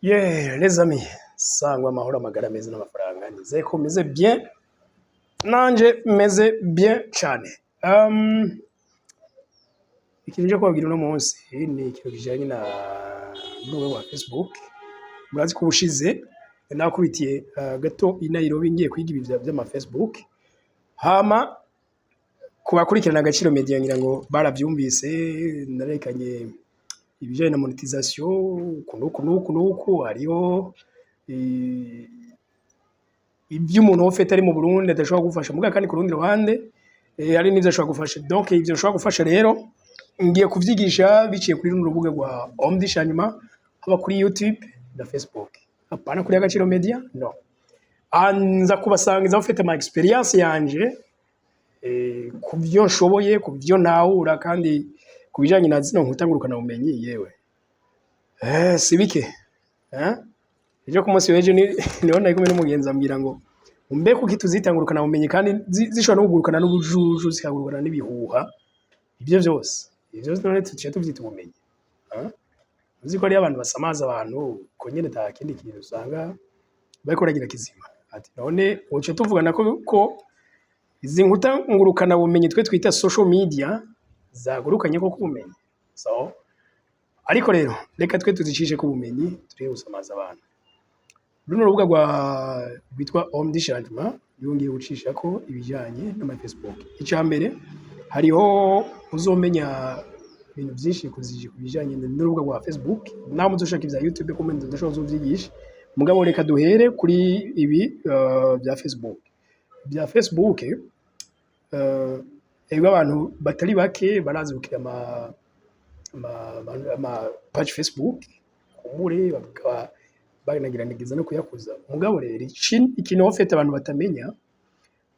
Yeah, les amis, sangwa amahoro, amagara meza n'amafaranga. Nizeye ko meze bien, nanje meze bien cane. Ikintu nje kubabwira uno munsi ni ikintu kijanye na n'urubuga rwa Facebook. Murazi ko ubushize nakubitiye gato i Nairobi ngiye kwiga ibi vy'ama Facebook. Hama ku bakurikirana Agaciro Media, ngira ngo baravyumvise, narekanye ibijanye na monétisation uku n'uku n'uku n'uku. Hariho ivyo umuntu wofete ari mu Burundi adashobora gufasha, mugabo kandi ku rundi ruhande hari n'ivyo ashobora gufasha. Donc ivyo ashobora gufasha rero ngiye kuvyigisha biciye kuri runo rubuga rwa Homme du Changement, haba kuri YouTube na Facebook, apana kuri Agaciro Media, no. Nza kubasangiza ufite ama expérience yanje ku vyo nshoboye, ku vyo ntahura, kandi ku bijanye na zino nkuta ngurukana bumenyi. Yewe, si bike, eh? Ejo ku munsi w'ejo niho nari kumwe n'umugenzi, ambwira ngo mbe kuki tuzita ngurukana bumenyi kandi zishobora no kugurukana n'ubujuju, zikagurukana n'ibihuha, ivyo vyose, ivyo none tuciye tuvyita ubumenyi, eh? Uzi ko hariyo abantu basamaza abantu ko nyene ata kindi kintu usanga bariko baragira kizima. Ati none woca tuvugana ko izi nkuta ngurukana bumenyi twe twita social media zagurukanye koko ubumenyi? So ariko rero reka twe tuzicishe ku bumenyi, tureke gusamaza abantu. Runo rubuga rwitwa Homme du Changement niho ngiye gucishako ibijanye n'ama Facebook. Ica mbere, hariho uzomenya ibintu vyinshi ku bijanye n'urubuga rwa Facebook, naho muzoshaka ivya YouTube ko ndashobora kuzovyigisha. Mugabo reka duhere kuri ibi vya Facebook. Vya Facebook, ego, abantu batari bake barazi gukira ama page Facebook, kumbure bakaba banagerageza no kuyakuza. Mugabo rero ikintu au fait abantu batamenya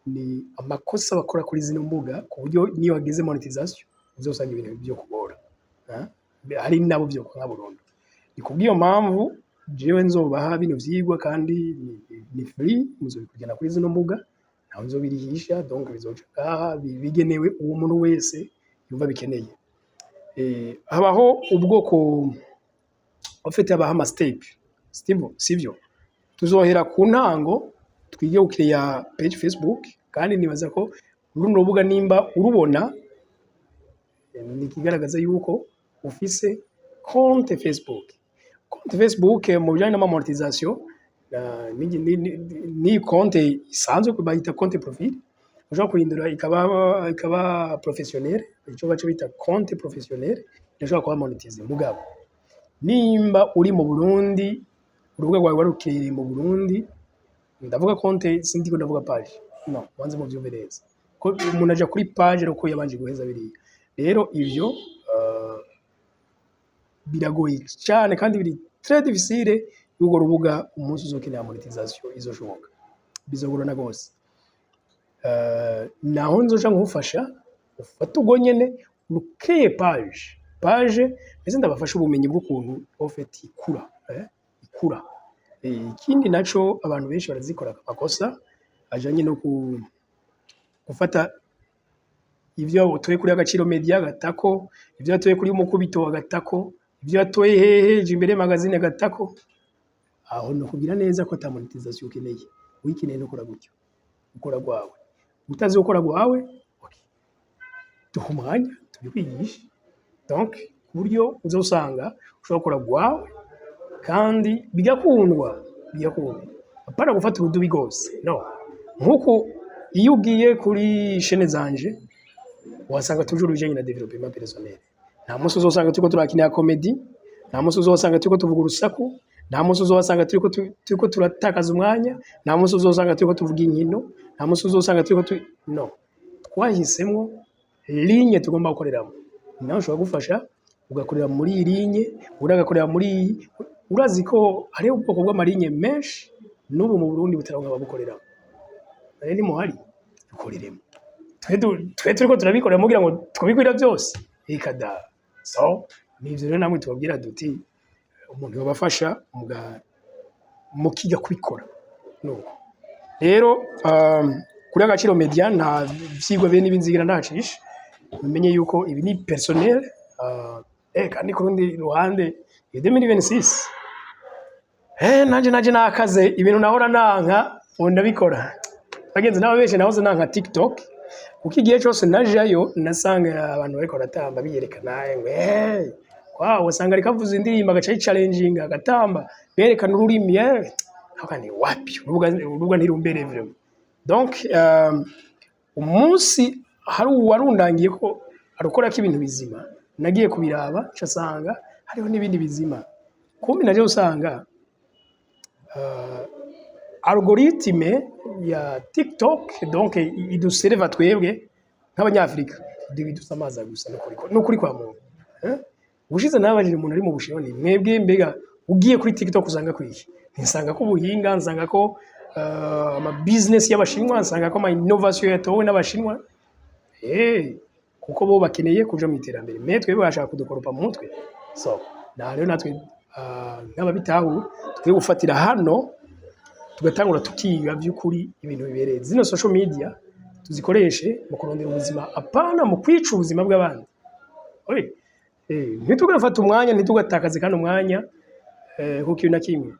ni amakosa bakora kuri zino mbuga, ku buryo niyo hageze monétisation uzosanga ibintu vyo kugora. Hari nabo vyokwanga burundu. Ni kubw'iyo mpamvu jewe nzobaha bino vyigwa, kandi ni free, muzobikurikirana kuri zino mbuga, ntawe nzobirihisha. Donc bizoca ngaha, bigenewe uwo muntu wese yumva bikeneye. Habaho ubwoko, au fait habaho ama step, sivyo? Tuzohera ku ntango twige gucreya page Facebook, kandi nibaza ko runo rubuga nimba urubona ni ikigaragaza yuko ufise compte Facebook. Compte Facebook mu bijanye n'ama monétisation ni compte isanzwe bayita compte profil, ushobora kuhindura ikaba professionnel, ico baca bita compte professionnel, irashobora kuba monétisé. Mugabo nimba uri mu Burundi, urubuga rwawe warukiriye mu Burundi, ndavuga compte, sindiko ndavuga page, no banze muvyumve neza, ko umuntu aja kuri page ariko yabanje guheza biriya. Rero ivyo biragoye cane kandi biri très difficile y'urwo rubuga umunsi uzokenera monétisation izoshoboka, bizogorana gose. Naho nzoca nkufasha ufate ubwo nyene ukreye page, mbese ndabafasha ubumenyi bw'ukuntu au fait ikura, ikura. Ikindi naco, abantu benshi barazikora amakosa ajanye no gufata ivyo watoye kuri Agaciro Media agatako, ivyo watoye kuri Mukubito agatako, ivyo watoye hehe Jimbere Magazine agatako. Aho nokubwira neza ko ata monétisation ukeneye. Uyikeneye no ukora gutyo, ukora rwawe. Utazi gukora rwawe, okay, duha umwanya tubikwigishe. Donc ku buryo uzosanga ushobora gukora rwawe kandi bigakundwa, bigakundwa, apana gufata urudubi rwose, no. Nkuko iyo ugiye kuri chaîne zanje uhasanga toujours ibijanye na développement personnel. Nta munsi uzosanga turiko turakina comédie, nta munsi uzosanga turiko tuvuga urusaku, nta munsi uzosanga turiko turatakaza umwanya, nta munsi uzosanga turiko tuvuga inkino, nta munsi uzosanga turiko no. Twahisemwo ligne tugomba gukoreramo. Nawe ushobora gufasha ugakorera muri iyi ligne, uwundi agakorera muri iyi. Urazi ko hariho ubwoko bw'ama ligne menshi n'ubu mu Burundi butaronka ababukoreramo. None nimuhari dukoreremo. Twe turiko turabikorera mugira ngo twobikwira vyose? Eka da. So nivyo rero namwe tubabwira duti umuntu yobafasha mukiga kubikora. Nuko rero kuri Agaciro Media nta vyigwa bene ibi nzigira ndacisha. Mumenye yuko ibi ni personnel, kandi ku rundi ruhande 2026. Nanje nakaze ibintu nahora nanka, ubu ndabikora. Bagenzi, nabo benshi nahoze nanka TikTok, kuko igihe cose najayo nasanga abantu bariko baratamba biyerekana ngo wow, usanga ariko avuza indirimbo, agaca yichallenginga, agatamba berekana ururimi. Nkavuga nti: "Wapi, urubuga ntirumbereye vraiment." Donc umunsi hari uwarundangiye ko arukorako ibintu bizima, nagiye kubiraba, nca nsanga hariho n'ibindi bizima. Kumbe naje usanga algorithme ya TikTok donc iduserva twebwe nk'Abanyafrika, idusamaza gusa. Nukuri kwa muntu, eh? Ubushize nabajije umuntu ari mu Bushinwa nti: "Mwebwe mbega ugiye kuri TikTok usanga kwiki?" Nsanga ko ubuhinga, nsanga ko ama business y'Abashinwa, nsanga ko ama innovation yatowe n'Abashinwa, kuko bo bakeneye kuja mu iterambere, mais twebwe bashaka kudukoropa mu mutwe. So na rero natwe nk'ababitahura tukwiye gufatira hano, tugatangura tukiga by'ukuri ibintu bibereye. Zino social media tuzikoreshe mu kurondera ubuzima, apana mu kwica ubuzima bw'abandi. Oye, ntitugafate umwanya, ntitugatakaze kandi umwanya ku kintu na kimwe.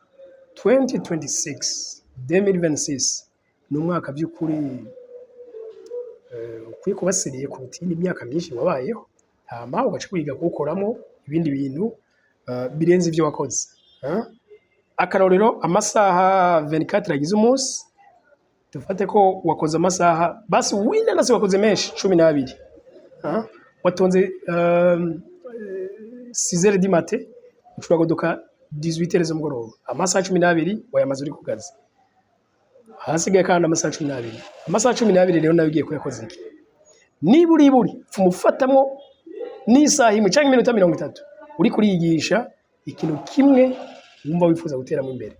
2026, 2026 ni umwaka by'ukuri ukwiye kuba sérieux kuruta iyindi myaka myinshi wabayeho, hama ugaca wiga kuwukoramo ibindi bintu birenze ivyo wakoze, eh? Akarorero, amasaha 24 agize umunsi, dufate ko wakoze amasaha basi winanase, wakoze menshi 12, ah? Watonze 6 heures du matin, ushobora kudoka 18 heures z'umugoroba, amasaha 12 wayamaze uri ku kazi. Ahasigaye kandi amasaha 12, amasaha 12 rero nawe ugiye kuyakoza iki? Niba uri buri pfuma ufatamwo n'isaha imwe canke iminota 30 uri kuriyigisha ikintu kimwe wumva wifuza guteramo imbere.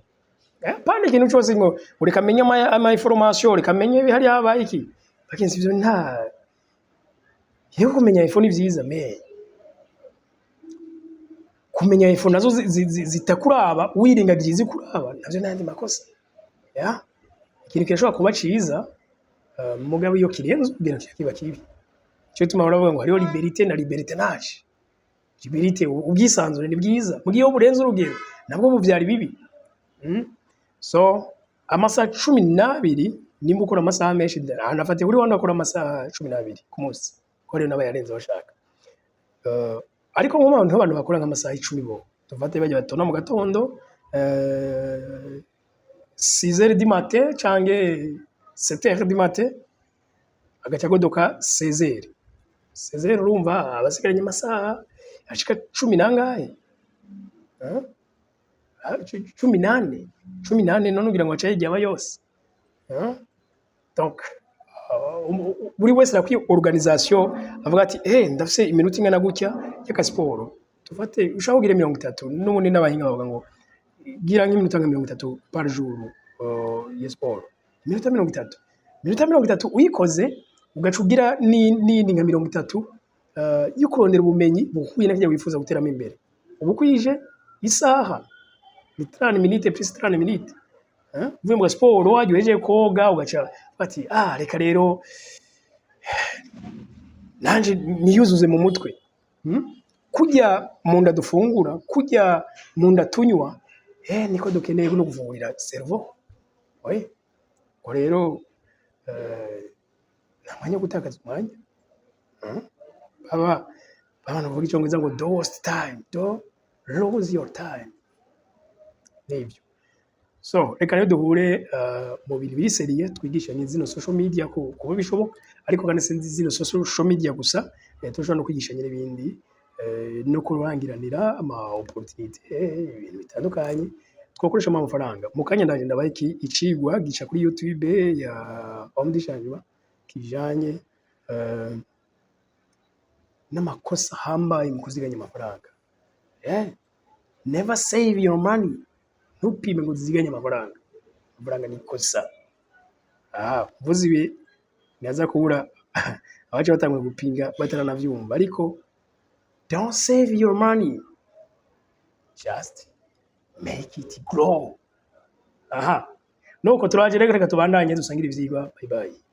Pana ikintu cose ngo reka menye ama information, reka menye hari habaye iki. Bagenzi, ivyo nta yego, kumenya info ni vyiza, mais kumenya info nazo zitakuraba, wirengagije izikuraba, navyo n'ayandi makosa ya. Ikintu kirashobora kuba ciza, mugabo iyo kirenze urugero kiba kibi. Nico gituma baravuga ngo hariho liberté na libertinage. Liberté, ubwisanzure ni bwiza, mugihe iyo burenze urugero nabwo buvyara ibibi. So amasaha 12, nimba ukora amasaha menshi, nafatiye kuri wandi akora amasaha 12 ku munsi, ko rero n'abayarenze bashaka. Ariko nk'abantu bakora nk'amasaha 10, bo dufate bajya batona mu gatondo 6 heures du matin canke 7 heures du matin, agaca agodoka 16 heures, 16 heures, urumva abasigaranye amasaha ashika cumi nangahe? 14, 14. None ugira ngo aca yiryama yose? Donc buri wese arakwiye organisation, avuga ati: "Ndafise iminota ingana gutya y'akasiporo." Tufate ushaka kugira 30, n'ubundi n'abahinga bavuga ngo gira nk'iminota nka 30 par jour ya siporo. Iminota 30, iminota 30 uyikoze, ugaca ugira n'iyindi nka 30 yo kurondera ubumenyi buhuye na kirya wifuza guteramo imbere, uba ukwije isaha. Ni 30 minutes plus 30 minutes. Uvuye mu siporo, wagiye uhejeje koga, ugaca bati: "Ah, reka rero nanje niyuzuze mu mutwe." Kurya mu nda dufungura, kurya mu nda tunywa, niko dukeneye no gufungurira cerveau. Oui. Ubwo rero nta mwanya wo gutakaza umwanya. Baba abantu bavuga Icongereza ngo "Don't waste time, don't lose your time." Nibyo. So reka rero duhure mu bintu biri sérieux, twigishanye zino social media kuba bishoboka, ariko kandi si zino social media gusa, turashobora no kwigishanya n'ibindi, no kurangiranira ama opportunité, ibintu bitandukanye twakoreshamo amafaranga. Mu kanya ndaje ndabaha icigwa gica kuri YouTube ya Homme du Changement kijanye n'amakosa ahambaye mu kuziganya amafaranga. Never save your money. Ntupime ngo uziganye amafaranga. Amafaranga ni ikosa. Ah, mvuze ibi ntihaza kubura abaca batangura gupinga bataranavyumva, ariko don't save your money, just make it grow. Aha nuko turaje rero, reka tubandanye dusangire ivyigwa. Bye bye.